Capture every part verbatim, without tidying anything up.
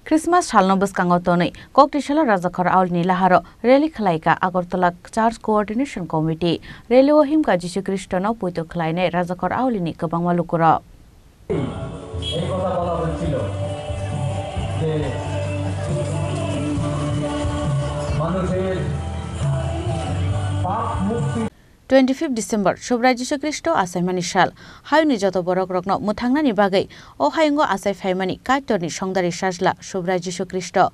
Christmas salno bwskango tonwi Koktisalo Rajakhor Aulini laharo rally khlaikha Agartala Church Coordination Committee. Rally o himkha Jisu Khristono poito khlainai Rajakhor Aulini kwbangma lukurok. এই কথা বলা হয়েছিল যে মানুষের পাপ মুক্তি Twenty fifth December, Subrai Jisu Khristo achaimani sal. Hayungni joto borokrokno mwthangnani bagwi o hayungo achai phaimani Kaitorni songdari sajla Subrai Jisu Khristo.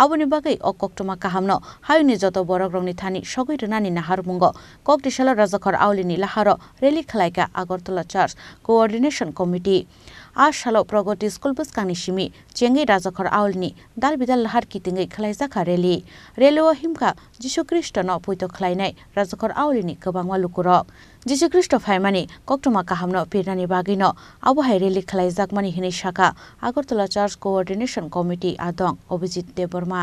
Aboni bagwi o koktwma kahamno hayungni joto borokrokni thani sogwi rwnani naharmungo Koktisalo Rajakhor Aulini laharo rally khlaikha Agartala Church Coordination Committee. A salo Pragati School bwskangni simi chengwi Rajakhor Aulini dal bidal lahar kitingwi khlaijakha rally. Rally o himkha Jisu Khristono poito khlainai Rajakhor Aulini kwbangma lukurok. Jisu Khristo phaimani koktwma kahamno pirnani bagwino abo hai rally khlaijakmani hwnwi sakha Agartala Church Coordination Committee adong Abhijit Debbarma.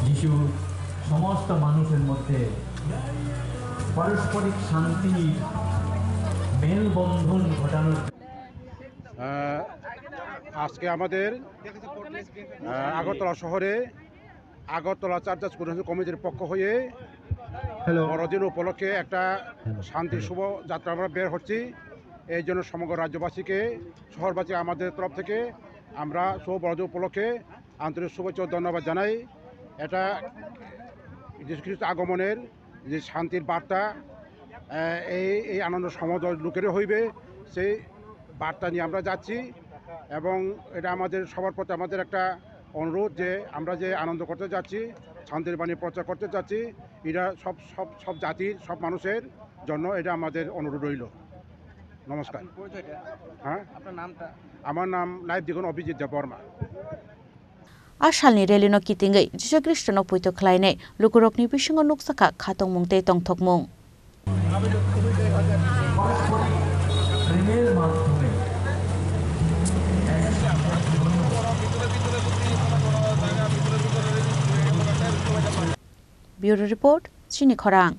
যিশু সমস্ত মানুষের মধ্যে পারস্পরিক শান্তির মেলবন্ধন ঘটানোর আহ, আজকে আমাদের, আহ, আগরতলা শহরে আগরতলা চার্জার্স কোর্ডিনেশন কমিটির পক্ষ হয়ে হ্যালো। বড়দিন উপলক্ষে একটা হ্যালো। শান্তির হ্যালো। শোভাযাত্রা আমরা বের হচ্ছি। এই জন্য সমগ্র রাজ্যবাসীকে, শহরবাসী আমাদের তরফ থেকে আমরা শুভ বড়দিন উপলক্ষে আন্তরিক শুভেচ্ছা ও ধন্যবাদ জানাই। এটা যীশু খ্রিস্ট আগমনের যে শান্তির বার্তা, আহ, এই, এই আনন্দ সমগ্র লোকেরই হইবে, সেই বার্তা নিয়ে আমরা যাচ্ছি। এবং এটা আমাদের সবার প্রতি আমাদের একটা অনুরোধ যে আমরা যে আনন্দ করতে যাচ্ছি, শান্তির বাণী প্রচার করতে যাচ্ছি, এটা সব, সব, সব জাতির, সব মানুষের জন্য এটা আমাদের অনুরোধ রইল। নমস্কার। আপনার পরিচয়টা? হ্যাঁ? আপনার নামটা? আমার নাম life Deacon Abhijit Debbarma. A salni rally no kitingwi Jisu Khristono poito khlainai lukurokni bisingo nukjakha khatungmung tei tongthokmung. Bureau Report, Chini Khorang.